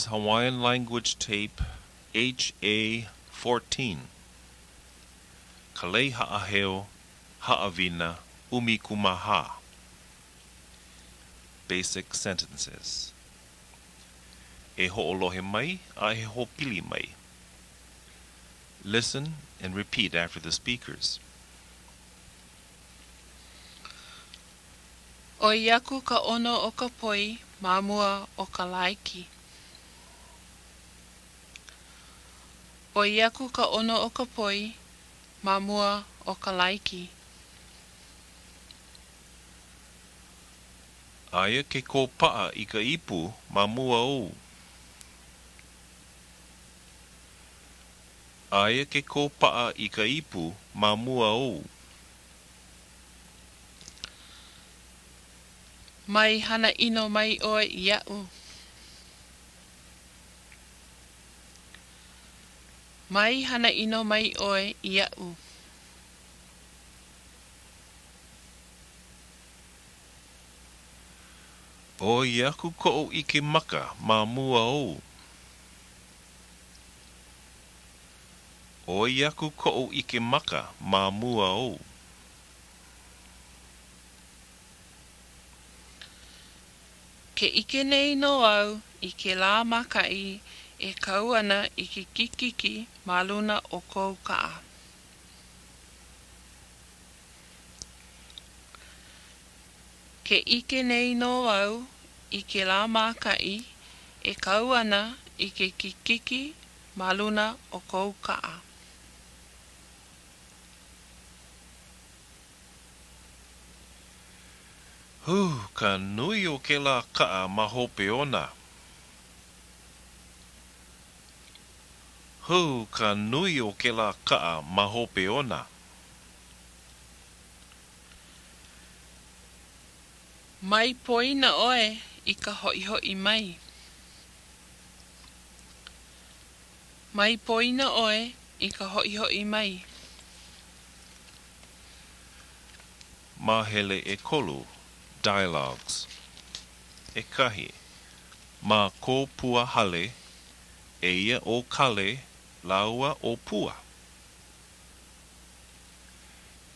Hawaiian Language Tape HA-14, Ka Lei Haʻaheo, Haʻawina 14. Basic Sentences. E hoʻolohe mai a e hoʻopili mai. Listen and repeat after the speakers. ʻOi aku ka ʻono o ka poi ma mua o ka laiki. ʻOi aku ka ʻono o ka poi ma mua o ka laiki. Aia ke kōpaʻa i ka ipu ma mua ou. Aia ke kōpaʻa i ka ipu ma mua ou. Mai hana ʻino mai ʻoe iaʻu. Mai hana ʻino mai ʻoe iaʻu. ʻOi aku koʻu ʻike maka ma mua ou. ʻOi aku koʻu ʻike maka ma mua ou. Ke ʻike nei nō au i kēlā mākaʻi e kau ana i ke kikiki ma luna o kou kaʻa. Ke ʻike nei nō au i kēlā mākaʻi e kau ana i ke kikiki ma luna o kou kaʻa. Hū, ka nui o kēlā kaʻa ma hope ona. Hū, ka nui o kēlā kaʻa ma hope ona. Mai poina ʻoe i ka hoʻihoʻi mai. Mai poina ʻoe i ka hoʻihoʻi mai. Māhele ʻekolu, Dialogues. ʻEkahi, Ma ko Pua hale, eia ʻo Kale lāua ʻo Pua.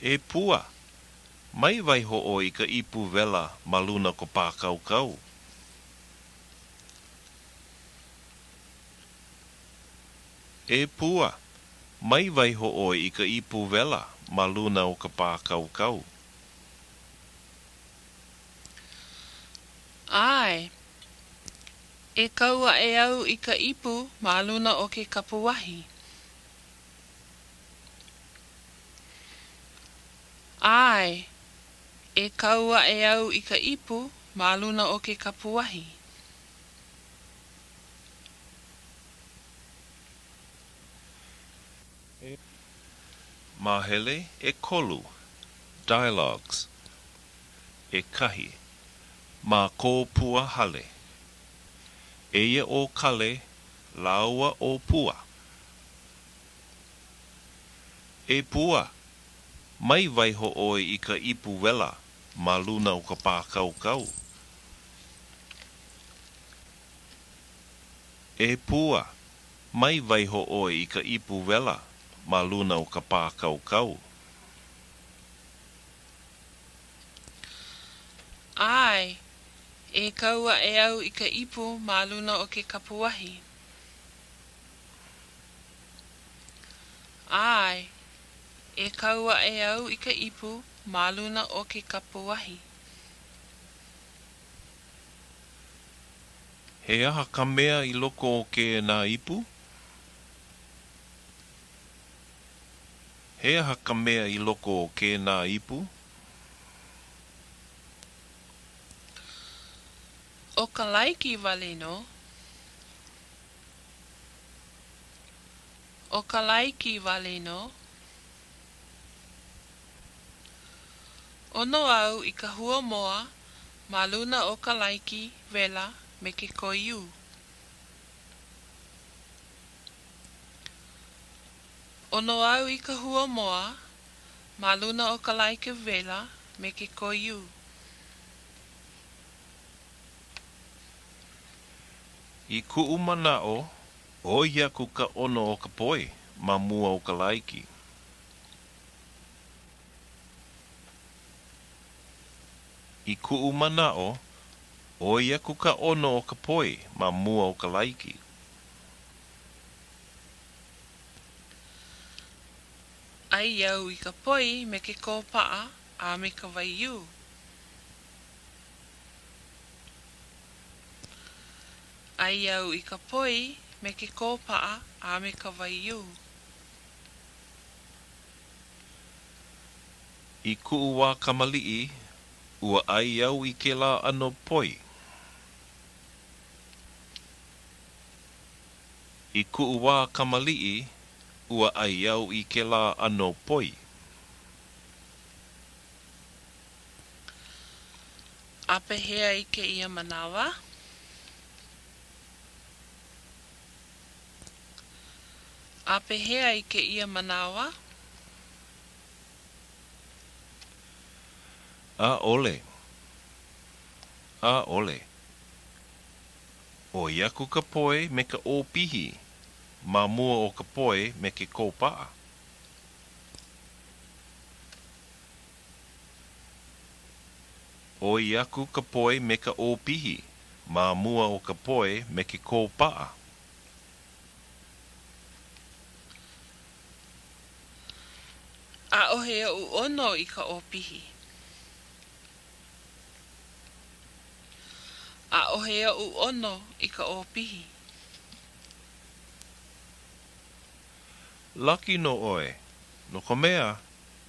E Pua, mai waiho ʻoe i ka ipu wela ma luna o ka pākaukau. E Pua, mai waiho ʻoe i ka ipu wela ma luna o ka pākaukau. ʻAe. E kau aʻe au i ka ipu ma luna o ke kapuahi. ʻAe. E kau aʻe au i ka ipu ma luna o ke kapuahi. Māhele ʻekolu, Dialogues. ʻEkahi, Ma ko Pua hale. Eia ʻo Kale lāua ʻo Pua. E Pua, mai waiho ʻoe i ka ipu wela ma luna o ka pākaukau. E Pua, mai waiho ʻoe i ka ipu wela ma luna o ka pākaukau. ʻAe, e kau aʻe au i ka ipu ma luna o ke kapuahi. ʻAe, e kau aʻe au i ka ipu ma luna o ke kapuahi. He aha ka mea i loko o kēnā ipu? He aha ka mea i loko o kēnā ipu? ʻO ka laiki wale nō. ʻO ka laiki wale nō. ʻOno au i ka hua moa ma luna o ka laiki wela me ke koiū. ʻOno au i ka hua moa ma luna o ka laiki wela me ke koiū. I kuʻu manaʻo, ʻoi aku ka ʻono o ka poi ma mua o ka laiki. I kuʻu manaʻo, ʻoi aku ka ʻono o ka poi ma mua o ka laiki. ʻAi au i ka poi me ke kōpaʻa a me ka waiū. ʻAi au i ka poi me ke kōpaʻa a me ka waiū. I kuʻu wā kamaliʻi, ua ʻai au i kēlā ʻano poi. I kuʻu wā kamaliʻi, ua ʻai au i kēlā ʻano poi. A pehea i kēia manawa? A pehea i kēia manawa? ʻAʻole. ʻAʻole. ʻOi aku ka poi me ka ʻōpihi ma mua o ka poi me ke kōpaʻa. ʻOi aku ka poi me ka ʻōpihi ma mua o ka poi me ke kōpaʻa. ʻAʻohe oʻu ʻono i ka ʻōpihi. ʻAʻohe oʻu ʻono i ka ʻōpihi. Laki nō ʻoe, no ka mea,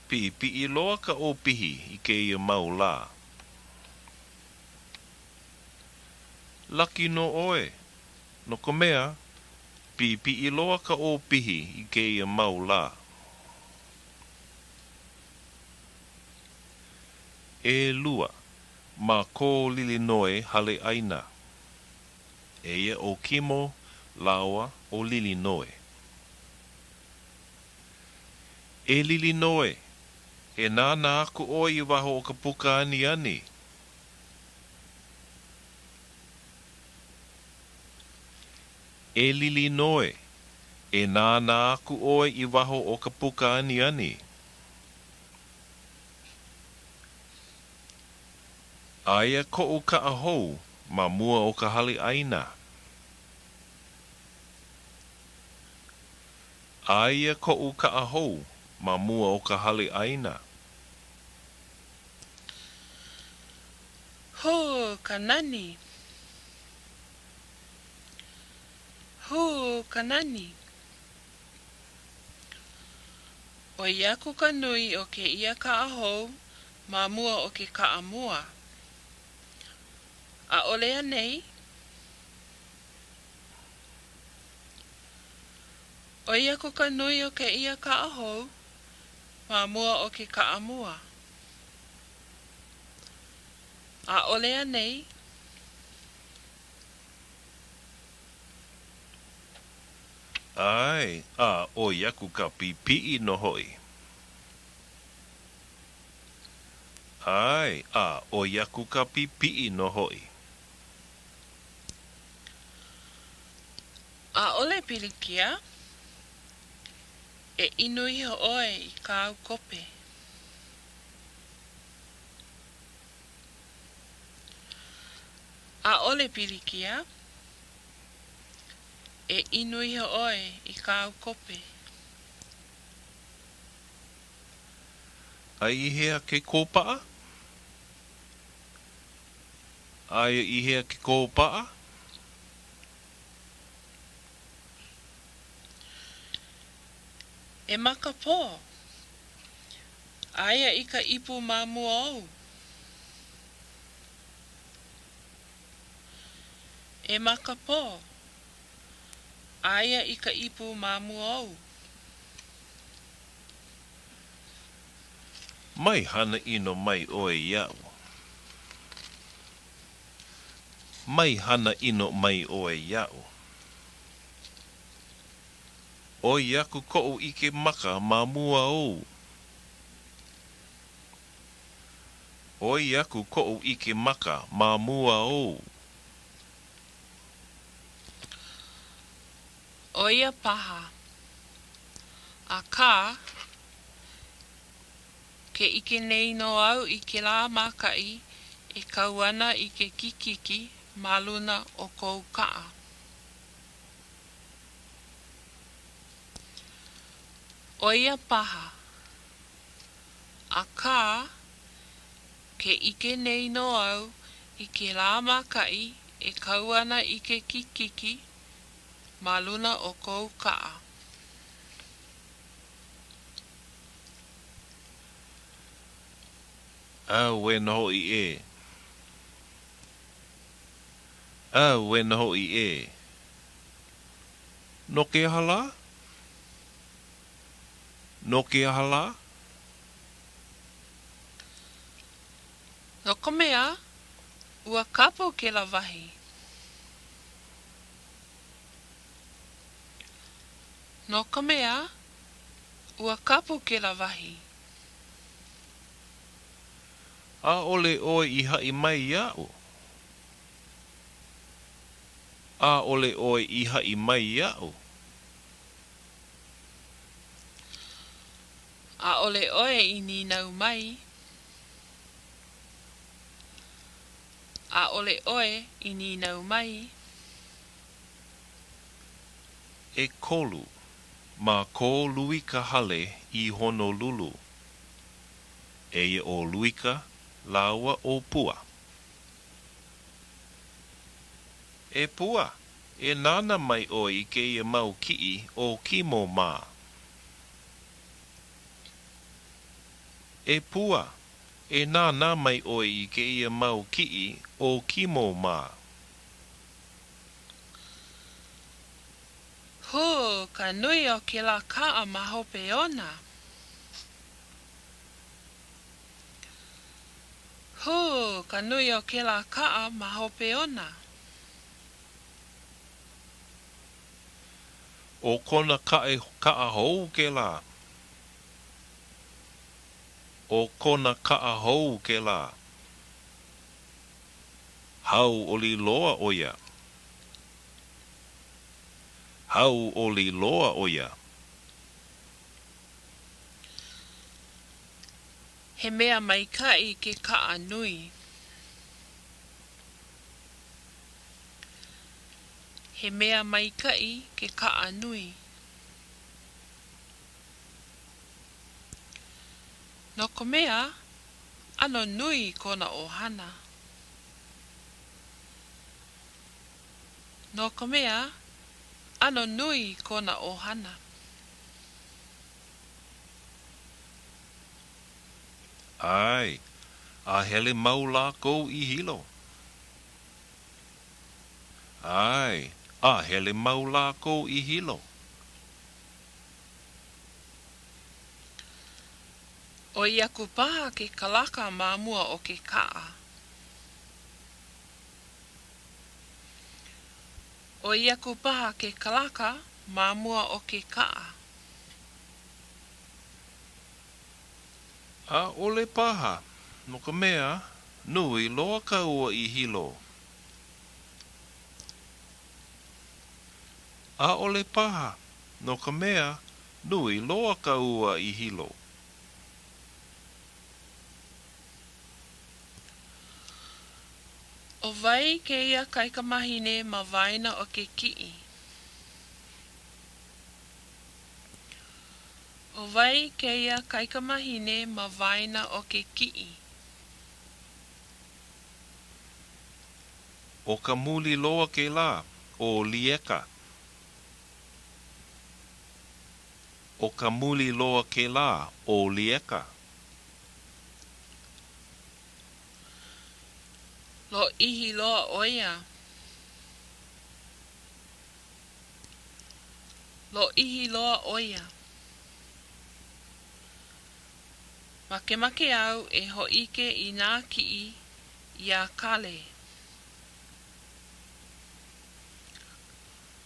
piʻipiʻi loa ka ʻōpihi i kēia mau lā. Laki nō ʻoe, no ka mea, piʻipiʻi loa ka ʻōpihi i kēia mau lā. ʻElua, ma ko Lilinoe hale ʻaina. Eia ʻo Kimo lāua ʻo Lilinoe. E Lilinoe, e nānā aku ʻoe i waho o ka puka aniani. E Lilinoe, e nānā aku ʻoe i waho o ka puka aniani. Aia koʻu kaʻa hou ma mua o ka hale ʻaina. Aia koʻu kaʻa hou ma mua o ka hale ʻaina. Hū ka nani! Hū ka nani! ʻOi aku ka nui o kēia kaʻa hou ma mua o ke kaʻa mua. ʻAʻole anei? ʻOi aku ka nui o kēia kaʻa hou ma mua o ke kaʻa mua. ʻAʻole anei? ʻAe, a ʻoi aku ka pipiʻi nō hoʻi. ʻAe, a ʻoi aku ka pipiʻi nō hoʻi. ʻAʻole pilikia. E inu iho ʻoe i kāu kope. ʻAʻole pilikia. E inu iho ʻoe i kāu kope. Aia i hea ke kōpaʻa? Aia i hea ke kōpaʻa? E Makapō! Aia i ka ipu ma mua ou. E Makapō! Aia i ka ipu ma mua ou. Mai hana ʻino mai ʻoe iaʻu. Mai hana ʻino mai ʻoe iaʻu. ʻOi aku koʻu ʻike maka ma mua ou. ʻOi aku koʻu ʻike maka ma mua ou. ʻO ia paha. Akā, ke ʻike nei nō au i kēlā mākaʻi e kau ana i ke kikiki ma luna o kou kaʻa. ʻO ia paha. Akā, ke ʻike nei nō au i kēlā mākaʻi e kau ana i ke kikiki ma luna o kou kaʻa. Auē nō hoʻi ē. Auē nō hoʻi ē. No ke aha lā? No ke aha lā? No ka mea, ua kapu kēlā wahi. No ka mea, ua kapu kēlā wahi. ʻAʻole ʻoe i haʻi mai iaʻu. ʻAʻole ʻoe i haʻi mai iaʻu. ʻAʻole ʻoe i nīnau mai. ʻAʻole ʻoe i nīnau mai. ʻEkolu, ma ko Luika hale i Honolulu. Eia ʻo Luika lāua ʻo Pua. E Pua, e nānā mai ʻoe i kēia mau kiʻi o Kimo mā. E Pua, e nānā mai ʻoe i kēia mau kiʻi o Kimo mā. Hū, ka nui o kēlā kaʻa ma hope ona. Hū, ka nui o kēlā kaʻa ma hope ona. ʻO kona kaʻe kaʻa hou kēlā. ʻO kona kaʻa hou kēlā. Hauʻoli loa ʻo ia. Hauʻoli loa ʻo ia. He mea maikaʻi ke kaʻa nui. He mea maikaʻi ke kaʻa nui. No ka mea, ʻano nui kona ʻohana. No ka mea, ʻano nui kona ʻohana. ʻAe, a hele mau lākou i Hilo. ʻAe, a hele mau lākou i Hilo. ʻOi aku paha ke kalaka ma mua o ke kaʻa. ʻOi aku paha ke kalaka ma mua o ke kaʻa. ʻAʻole paha, no ka mea, nui loa ka ua i Hilo. ʻAʻole paha, no ka mea, nui loa ka ua i Hilo. ʻO wai kēia kaikamahine ma waena o ke kiʻi? ʻO wai kēia kaikamahine ma waena o ke kiʻi? ʻO ka muli loa kēlā, ʻo Lieka. ʻO ka muli loa kēlā, ʻo Lieka. Lōʻihi loa ʻo ia. Lōʻihi loa ʻo ia. Makemake au e hōʻike i nā kiʻi iā Kale.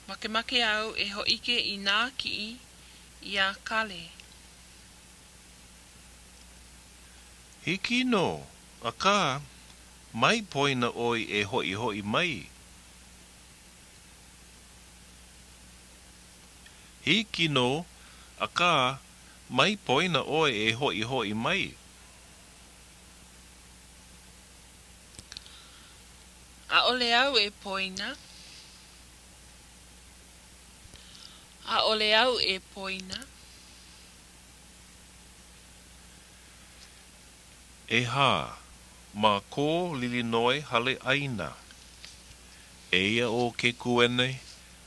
Makemake au e hōʻike i nā kiʻi iā Kale. Hiki nō, akā, mai poina ʻoe e hoʻihoʻi mai. Hiki nō, akā, mai poina ʻoe e hoʻihoʻi mai. ʻAʻole au e poina. ʻAʻole au e poina. ʻEhā, ma ko Lilinoe hale ʻaina. Eia ʻo Kekuene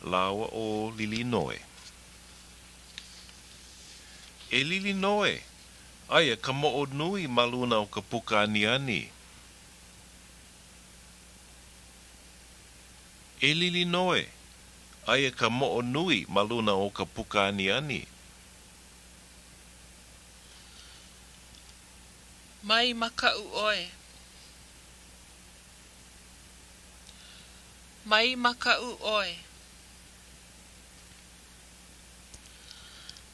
lāua ʻo Lilinoe. E Lilinoe, aia ka moʻo nui ma luna o ka puka aniani. E Lilinoe, aia ka moʻo nui ma luna o ka puka aniani. Mai makaʻu ʻoe. Mai makaʻu ʻoe.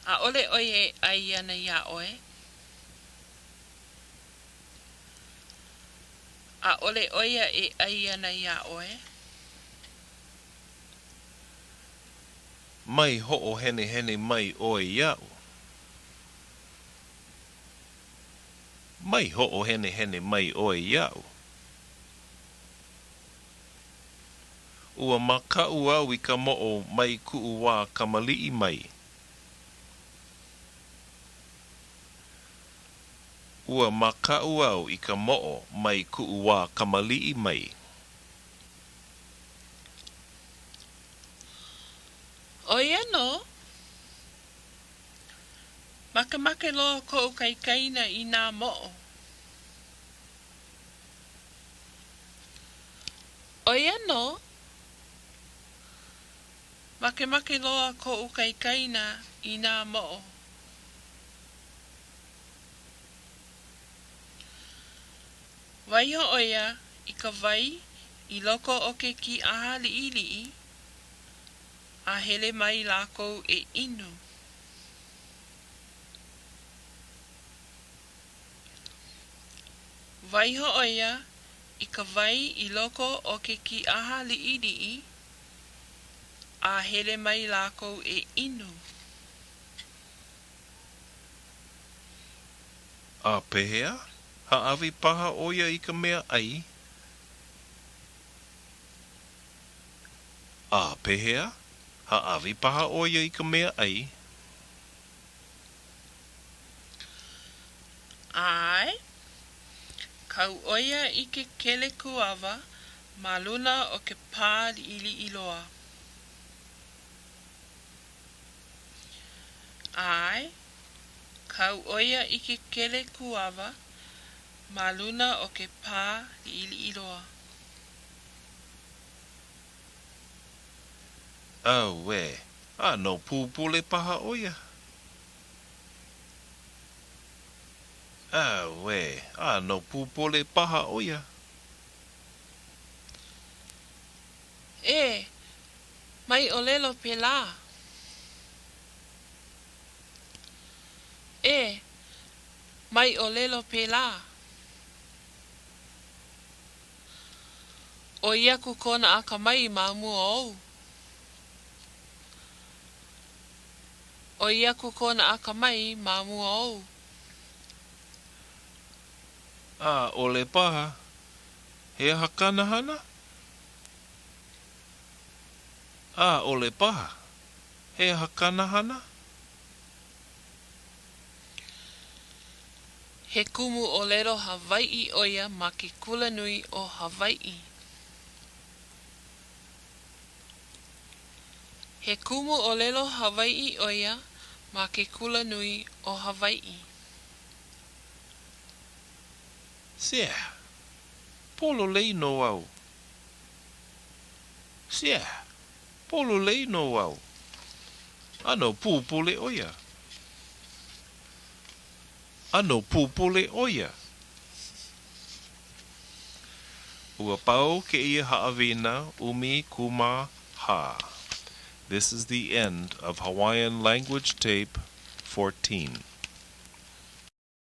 ʻAʻole ʻo ia e ʻai ana iā ʻoe. ʻAʻole ʻo ia e ʻai ana iā ʻoe. Mai hoʻohenehene mai ʻoe iaʻu. Mai hoʻohenehene mai ʻoe iaʻu. Ua makaʻu au i ka moʻo mai kuʻu wā kamaliʻi mai. Ua makaʻu au i ka moʻo mai kuʻu wā kamaliʻi mai. ʻO ia nō. Makemake loa koʻu kaikaina i nā moʻo. ʻO ia nō. Makemake loa koʻu kaikaina i nā moʻo. Waiho ʻo ia i ka wai i loko o ke kīʻaha liʻiliʻi, a hele mai lākou e inu. Waiho ʻo ia i ka wai i loko o ke kīʻaha liʻiliʻi, a hele mai lākou e inu. A pehea? Hāʻawi paha ʻo ia i ka mea ʻai? A pehea? Hāʻawi paha ʻo ia i ka mea ʻai? ʻAe. Kau ʻo ia i ke kelekuawa ma luna o ke pā liʻiliʻi loa. ʻAe. Kau ʻo ia i ke kelekuawa ma luna o ke pā liʻiliʻi loa. Auē, ʻano pupule paha ʻo ia. Auē, ʻano pupule paha ʻo ia. E, mai ʻōlelo pēlā. E, mai ʻōlelo pēlā. ʻOi aku kona akamai ma mua ou. ʻOi aku kona akamai ma mua ou. ʻAʻole paha. He aha kāna hana? ʻAʻole paha. He aha kāna hana? He kumu ʻōlelo Hawaiʻi ʻo ia ma ke Kulanui o Hawaiʻi. He kumu ʻōlelo Hawaiʻi ʻo ia ma ke Kulanui o Hawaiʻi. Seh. Pololei nō au. Seh. Pololei nō au. ʻAno pupule ʻo ia. ʻAno pupule ʻo ia. Ua pau kēia haʻawina 14. This is the end of Hawaiian Language Tape 14.